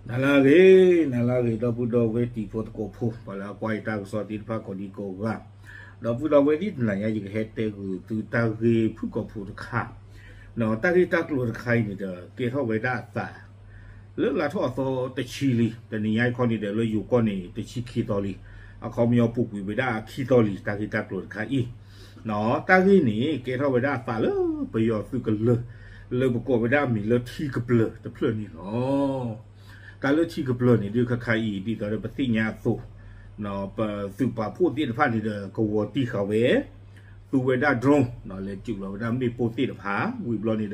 နၤလၢအဂ့ၤ, နၤလၢအဂ့ၤ ဒီပုၢ်ဒီဝဲၢ်တံၤဖိသကိးဖိ ပှၤလၢအကွၢ်ယတၢ်ကစီၣ်သ့ၣ်တဖၣ်ကိးဒံကိးဂၤ, ဒီပုၢ်ဒီဝဲၢ်သ့ၣ်တနၤညါ ယကဟဲတဲဂုာ်သုတၢ်ဂ့ၢ်ဖုၣ်ကိာ်ဖိတခါ, တၢ်ဂ့ၢ်တၢ်ကျိၤတခါအံၤန့ၣ်ဒီး ကဲထီၣ်ဝဲဒၣ်အသး လၢလါထီၣ်အသီတဆံလံ, တနံၤညါအံၤခီန့ၣ်ဒီး လၢယိၤကီၢ်န့ၣ် တဆံခံသီလံ, အခီပညီပူၤကွံာ်ဝဲဒၣ်ခံသီလံ တၢ်ဂ့ၢ်တၢ်ကျိၤတခါအံၤ, တၢ်ဂ့ၢ်န့ၣ် ကဲထီၣ်ဝဲဒၣ်အသးလၢပယီၤသုးကလၢၤ လၢပကိးဝဲဒၣ်အမံၤလၢထံကပျၢၤတဖျၢၣ်န့ၣ်လီၤ. တၢ်လၢထံကပျၢၤန့ၣ် ဒုးခါခါအံၤ ဒ်သိးဒီးပသ့ၣ်ညါအသိး, ပသုးပာ်ဖှိၣ်သ့ၣ်တဖၣ်န့ၣ်ဒီး ကဝီၤတံၢ်ဃာ်ဝဲ, သူဝဲဒၣ် drone လဲၤစုးလီၤဝဲဒၣ်မ့ၣ်ပိၢ်သ့ၣ်တဖၣ်, ဝံၤဘျီန့ၣ်ဒီး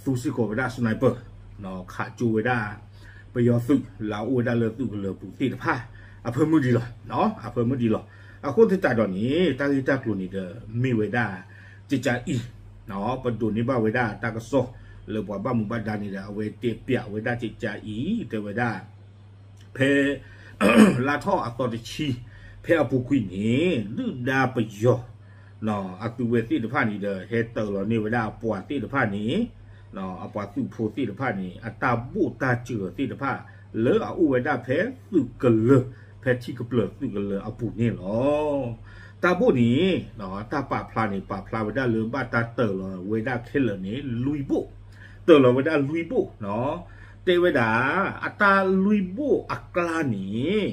သူစ့ၢ်ကီးဝဲဒၣ် sniper ခးကၠိဝဲဒၣ် ပယီၤသုးလၢအအိၣ်ဝဲဒၣ်လၢသုးကလၢၤပူၤသ့ၣ်တဖၣ် အဖၢမုၢ်ဒံးလီၤ, အဖၢမုၢ်ဒံးလီၤ. အဃိသတးဒီးန့ၣ် တၢ်ဂ့ၢ်တၢ်ကျိၤန့ၣ်ဒီး မ့ၢ်ဝဲဒၣ် ကကါအံၤ, ပဒိးန့ၢ်ဘၣ်ဝဲဒၣ်တၢ်ကစီၣ် လၢပှၤဘၣ်မူဘၣ်ဒါန့ၣ်ဒီး အဝဲတဲပျးဝဲဒၣ်ကကါအံၤ တဲဝဲဒၣ် ဖဲ လါထီၣ်အသီတဆံ ဖဲအပူၤကွံာ်န့ၣ် ဒုၣ်ဒါပယီၤ အသုးဝဲသ့ၣ်တဖၣ်န့ၣ်ဒီး ဟဲတ့ၢ်လီၤန့ၢ်ဝဲဒၣ်အပှၤသ့ၣ်တဖၣ်န့ၣ်, အပှၤသုးဖိသ့ၣ်တဖၣ်န့ၣ် အတၢ်ဘိၣ်တၢ်စၢၤသ့ၣ်တဖၣ် လၢအအိၣ်ဝဲဒၣ်ဖဲသုးကလၢၤ, ဖဲထံကပျၢၤသုးကလၢၤအပူၤန့ၣ်လီၤ. တၢ်ဘိၣ်န့ၣ် တၢ်ပာ်ဖျါန့ၣ် ပာ်ဖျါဝဲဒၣ်လၢဘၣ်တၢ်တ့ၢ်လီၤဝဲဒၣ်ခဲလၢာ်န့ၣ် လွံၢ်ဘိၣ်, တ့ၢ်လီၤဝဲဒၣ်လွံၢ်ဘိၣ်, တဲဝဲဒၣ် အတၢ်လွံၢ်ဘိၣ်အကျါန့ၣ်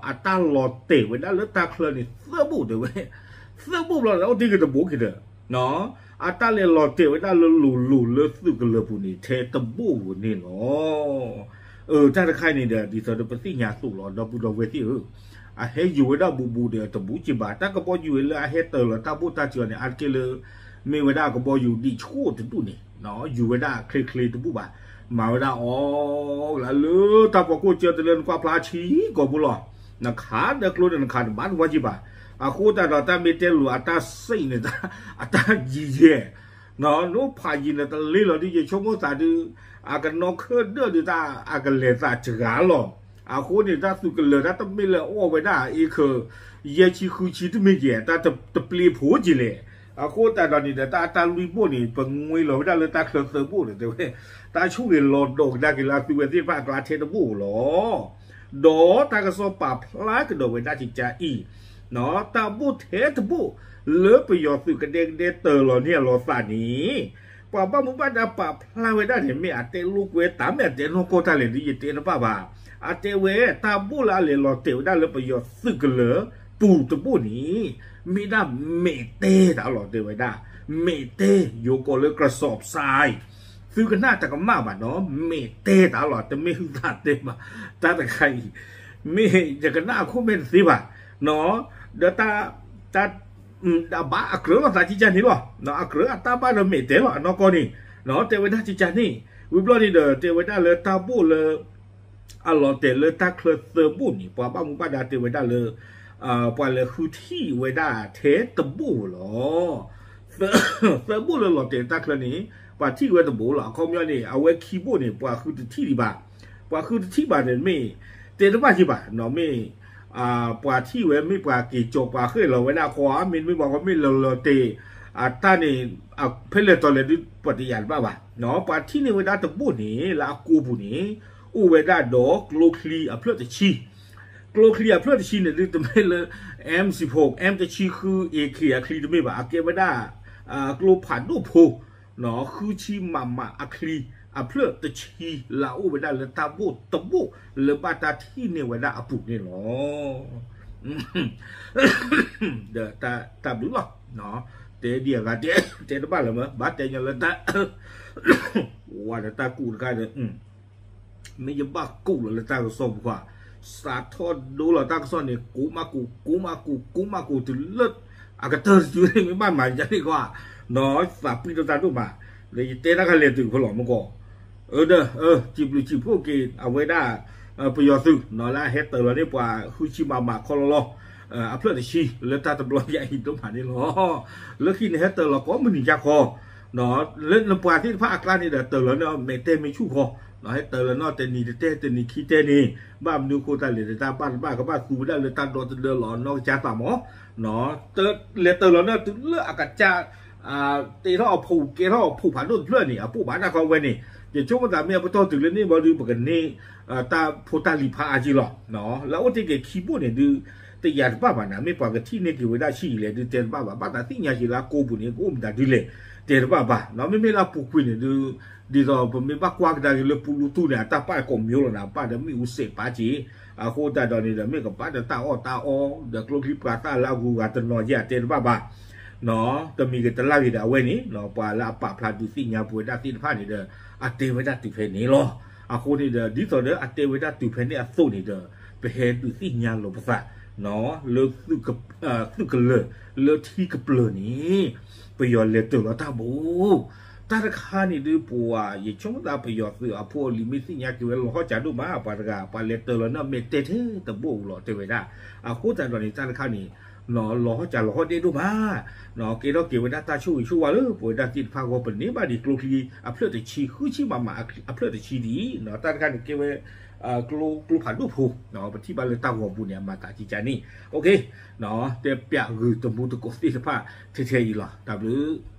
အတၢ်လီၤတဲာ်ဝဲဒၣ်လၢတၢ်ချၢန့ၣ် သၢဘိၣ်တဲဝဲ, သၢဘိၣ်ဘျီလၢအိၣ်တ့ၢ်က့ၤတဘိၣ်က့ၤဒီး အတၢ်လဲၤလီၤတဲာ်ဝဲဒၣ်လၢလိၤလိၤလၢသုးကလၢၤပူၤန့ၣ် ထဲတဘိၣ်ဧိၤန့ၣ်လီၤ. အတၢ်တခါအံၤန့ၣ်ဒီး ဒ်သိးဒီးပသ့ၣ်ညါအသိးလီၤ ဒီပုၢ်ဒီဝဲၢ်သ့ၣ်ဧၢ, အဟဲယိာ်ဝဲဒၣ်ဘူးဘူးဒီးတဘူးက့ၤဘၣ်, တၢ်ကဘီယူၤဝဲလၢအဟဲတ့ၢ်လီၤတၢ်ဘိၣ်တၢ်စၢၤန့ၣ် အါတက့ၢ်လၢ မ့ၢ်ဝဲဒၣ်ကဘီယူၤဒံးဆှိၣ်တဒူၣ်န့ၣ် ယူၤဝဲဒၣ်ချ့ချ့တဘူၣ်ဘၣ်, မၤဝဲဒၣ်အီၤလၢတၢ်ဖီခိၣ်ကၢတလၢနကွၢ်ဖျါဆံးကိာ်ပူၤလီၤ, နခးဒီးကျိဒီးနခးတဘၣ်တဝါက့ၤဘၣ်, အဃိသတးဒီးတၢ်မ့ၢ်တဲလိၤအတၢ်စံးန့ၣ် အတၢ်ယံၤယဲၢ် နိဖးယံၤန့ၣ်တလ့လီၤဒ်ယဆိကမိၣ်သးဒုး, အကနီၢ်ခၢၣ်ဒၢၣ်ဒုးတၢ်အကလဲၤသးစှၤလီၤ, အဃိန့ၣ် တၢ်သုးကလၢၤတၢ်တမ့ၢ်လၢအအီၣ်ဝဲဒၣ်အ့ခၢး ယဲၢ်ဆံဃုဆံတမ့ၢ်ကဲ တၢ်တပျ့ၤဖိက့ၤလဲၣ်, အဃိသတးဒီးန့ၣ်ဒီး တၢ်အတၢ်လွံၢ်ဘိၣ်န့ၣ် ပငွ့လီၤဝဲဒၣ်လၢတၢ်ချၢသၢဘိၣ်န့ၣ်တဲဝဲ, တၢ်ဆိၣ်ဂ့ၤလီၤဒီးကဒါက့ၤလၢအသုးဝဲသ့ၣ်တဖၣ်အကျါထဲတဘိၣ်လီၤ. ဒီးတၢ်ကစီၣ်ပာ်ဖျါကဒီးဝဲဒၣ်ကကါအံၤ, တၢ်ဘိၣ်ထဲတဘိၣ် လၢပယီၤသုးကဒဲကဒဲတ့ၢ်လီၤန့ၢ်အလီၤသးန့ၣ်, ပှၤဘၣ်မူဘၣ်ဒါပာ်ဖျါဝဲဒၣ်န့ၣ် မ့ၢ်အတဲလိာ်ကွဲတၢ် မ့ၢ်အတဲနီၢ်ကီၢ်တၢ်လဲၣ်ဒ်ယတဲတဘၣ်ဘၣ်, အတဲဝဲတၢ်ဘိၣ်လၢအလဲၤလီၤတဲာ်ဝဲဒၣ်လၢပယီၤသုးကလၢၤပူၤတဘိၣ်န့ၣ်, မ့ၢ်ဒၣ်မဲာ်တဲတၢ်လီၤတဲဝဲဒၣ်, မဲာ်တဲ ယိၤကိးလၢ ကရစီၣ်စဲး သုကနၣ်တကမၣ်ဘၣ်နီၤ မဲာ်တဲတၢ်လီၤ တမ့ၢ်ဟုသးတဲဘၣ်, တၢ်တခါအံၤ မ့ၢ်ယကနၣ်အခိၣ်မဲာ်တသ့ဘၣ်, ဒီးတၢ် တၢ် ဘၣ်အကြၢးလီၤသးကကါန့ၣ်လီၤ, အကြၢးအတၢ်ဘၣ်ဒီးမဲာ်တဲလီၤ အနီၢ်ကီၢ်န့ၣ်, တဲဝဲဒၣ်ကကါန့ၣ်, ဝံၤဘျီန့ၣ်ဒီး တဲဝဲဒၣ်လၢတၢ်ဘိၣ်လၢ အလီၤတဲာ်လၢတၢ်ချၢသၢဘိၣ်န့ၣ် ပှၤဘၣ်မူဘၣ်ဒါတဲဝဲဒၣ်လၢ ပှၤလဲၤဃုထံၣ်ဝဲဒၣ်ထဲတဘိၣ်လီၤ. သၢဘိၣ်လၢလီၤတဲာ်တၢ်ချၢန့ၣ် ပှၤထံၣ်ဝဲတဘိၣ်လီၤ. အခီပညီန့ၣ် အဝဲခံဘိၣ်န့ၣ် ပှၤဃုတထံၣ်ဒံးဘၣ်. ပှၤဃုတထံၣ်ဘၣ်န့ၣ်မ့ၢ် တဲတဘၣ်က့ၤဘၣ်နီၤ မ့ၢ် ပှၤထံၣ်ဝဲမ့ၢ်ပှၤက့ၤကၠီၤပှၤဃဲၣ်လီၤဝဲဒၣ်ခီဧါ မ့တမ့ၢ်ဘၣ်ခီ မ့ၢ်လီၤလီၤတဲာ် အတၢ်န့ၣ် ဖဲလဲၣ်တီၤလဲၣ်ဒုး ပှၤတယာ်တဘၣ်ဘၣ်. ပှၤထံၣ်န့ၢ်ဝဲဒၣ်တဘိၣ်န့ၣ် လၢအကိပူၤန့ၣ် အိၣ်ဝဲဒၣ်ဒီးကျိချံအဖျၢၣ်တဆံ ကျိချံအဖျၢၣ်တဆံန့ၣ်ဒုး တမ့ၢ်လၢ M sixteen M တဆံဃု AK အချံတမ့ၢ်ဘၣ်. အကဲဝဲဒၣ် ကျိဖးဒိၣ်ဖိ ဃုဆံမးမးအချံ အဖျၢၣ်တဆံ လၢအအိၣ်ဝဲဒၣ်လၢတၢ်ဘိၣ်တဘိၣ် လၢဘၣ်တၢ်ထံၣ်န့ၢ်ဝဲဒၣ်အပူၤန့ၣ်လီၤ. ဒီးတၢ်ဘျုးလီၤ. တဲဒ်အဂၤတဲ တဲတဘၣ်လၢၤမး ဘၣ်တဲညီလၢတၢ် ဝၤဒီးတၢ်ကူးတခါဒီး မ့ၢ်ယဘၣ်ကူးလီၤလၢတၢ်ကစီၣ်ပူၤဧါ, စးထီၣ်ဒိလီၤတၢ်ကစီၣ်န့ၣ် ကူးမးကူး ကူးမးကူး ကူးမးကူး တုၤလၢ အကတၢၢ်တစုန့ၣ် မ့ၢ်ဘၣ်မၤယါန့ၣ်ကွၢ်, သးပှံၢ်ဒီးတၢ်ဒိၣ်မး, ဒီးယတဲတၢ်ခါလဲၤတုၤဖဲလီၤမူကီၢ်, အၢဒီး စံးဘျုးစံးဖှိၣ်က့ၤ အဝဲဒၣ် ပယီၤသုး လၢအဟဲတ့ၢ်လီၤန့ၢ်ပှၤ ဃုဆံမးမးခီလီၤလီၤ အဖျၢၣ်တဆံ လၢတၢ်တဘျီညါအံၤဒိၣ်မးန့ၣ်လီၤ. လၢခံန့ၣ်ဟဲတ့ၢ်လီၤကိးမုၢ်နံၤကါခီ လၢနပှၤသ့ၣ်တဖၣ်အကျါန့ၣ်ဒီး တ့ၢ်လီၤန့ၢ်မဲာ်တဲမဲာ်ဆူၣ်ခီ, ဟဲတ့ၢ်လီၤန့ၢ်တနံၤတတဲ တနံၤခံတဲန့ၣ်, ဘၣ်မနုၤအဃိသတးလဲၣ် တၢ်ဘၣ်တဘၣ်ကဘၣ်သူဝဲဒၣ်လၢတၢ်ဒီသဒၢလီၤနီၢ်ကစၢ်သးမး, လဲၤတ့ၢ်လီၤန့ၢ်တုၤလၢအကစၢ် တ့ထီၣ်အဖိ ကဲထီၣ်အဖိဖးဒိၣ်တဖျၢၣ်န့ၣ် အပိၢ်ဘၣ်တၢ်ခီဝဲန့ၣ် ယဆိကမိၣ်သးမ့ၢ်အပတီၢ်တုၤလၢန့ၣ်ဘီဒုး ပကန့ၢ် တၢ်ဖိတၢ်လံၤဖးအါက့လီၤ. လၢအအိၣ်တ့ၢ်က့ၤခံဘိၣ်န့ၣ်ဒုး တယာ်တဘၣ်ဘၣ်နၤ မ့ၢ်ပှၤကထံၣ်န့ၢ်က့ၤဝဲဒၣ်ဆံးယံာ်လဲၣ်ဒုးတဲတဘၣ်ဘၣ် ဘၣ်သးသ့ၣ်ညါက့ၤလၢအကိာ်ပူၤန့ၣ် ကအိၣ်မတၤဒုလဲၣ် တဲတဘၣ်ဘၣ် မ့မ့ၢ်လၢအပူၤကွံာ်န့ၣ်ဒုး ဒ်သိးပမ့ၢ်ဘၣ်ကွၢ်ကဒါက့ၤလၢပူလူတူၢ်န့ၣ် အတၢ်ပာ်ကိးမံၤလီၤနၤ ပာ်ဒီးမ့ၣ်အူစဲးပာ်က့ၤ အဃိသတးဒီးန့ၣ်ဒီး မ့ၢ်ကပာ်ဒီးတၢ်အီၣ်တၢ်အီ ဒီးကျိချံပှၤသၣ်လၢအဂုၤအဂၤတနီၤယဲၢ်တဲတဘၣ်ဘၣ် တမံၤကတလၢ်ဂ့ၤဒီးအဝဲန့ၣ် ပှၤလၢအပာ်ဖျါဒုးသ့ၣ်ညါပဝဲဒၣ်သ့ၣ်တဖၣ်န့ၣ်ဒီး အတဲဝဲဒၣ်တုၤဖဲန့ၣ်လီၤ. အဃိန့ၣ်ဒီး ဒ်သိးဒီးအတဲဝဲဒၣ်တုၤဖဲန့ၣ်အသိးန့ၣ်ဒီး ပဟဲဒုးသ့ၣ်ညါလိာ်ပသး လၢ သုးကလၢၤ လၢထံကပျၢၤန့ၣ် ပယီၤလဲၤတၢၤလီၤတၢ်ဘိ တၢ်တခါန့ၣ်ဒုး ပှၤ ယဆိကမိၣ်သးပယီၤသုးအဖိအလံၤမ့ၢ်သ့ၣ်ညါက့ၤဝဲလီၤဟီၣ်ကၠးဒိၣ်မး ပှၤတဂၤ ပှၤလဲၤတၢၤလီၤန့ၣ် မဲာ်တဲထဲတဘိၣ်လီၤတဲဝဲဒၣ် အဃိသတးဒီးန့ၣ် တၢ်တခါန့ၣ် လီၤဟီၣ်ကၠးလီၤဟီၣ်ဒ့ဒိၣ်မး ကဲထီၣ်က့ၤဝဲဒၣ်တၢ်ဆိၣ်ဂ့ၤဆိၣ်ဝါလၢပဝဲဒၣ်သ့ၣ်တဖၣ်အဂီၢ် ပန့ၢ်ဘၣ်ဒံးကျိချံအဖျၢၣ်တဆံ ဃုဆံမးမးအဖျၢၣ်တဆံဒံး တၢ်တခါန့ၣ်ကဲဝဲ ကျိဖးဒိၣ်ဖိ ပထံၣ်ဘၣ်လၢတၢ်ဂီၤပူၤန့ၣ် အမၤသးကကန့ၣ် တဲပျးဂုာ်တမူတကိးသ့ၣ်တဖၣ်ထဲထဲအံၤလီၤ တၢ်ဘျုး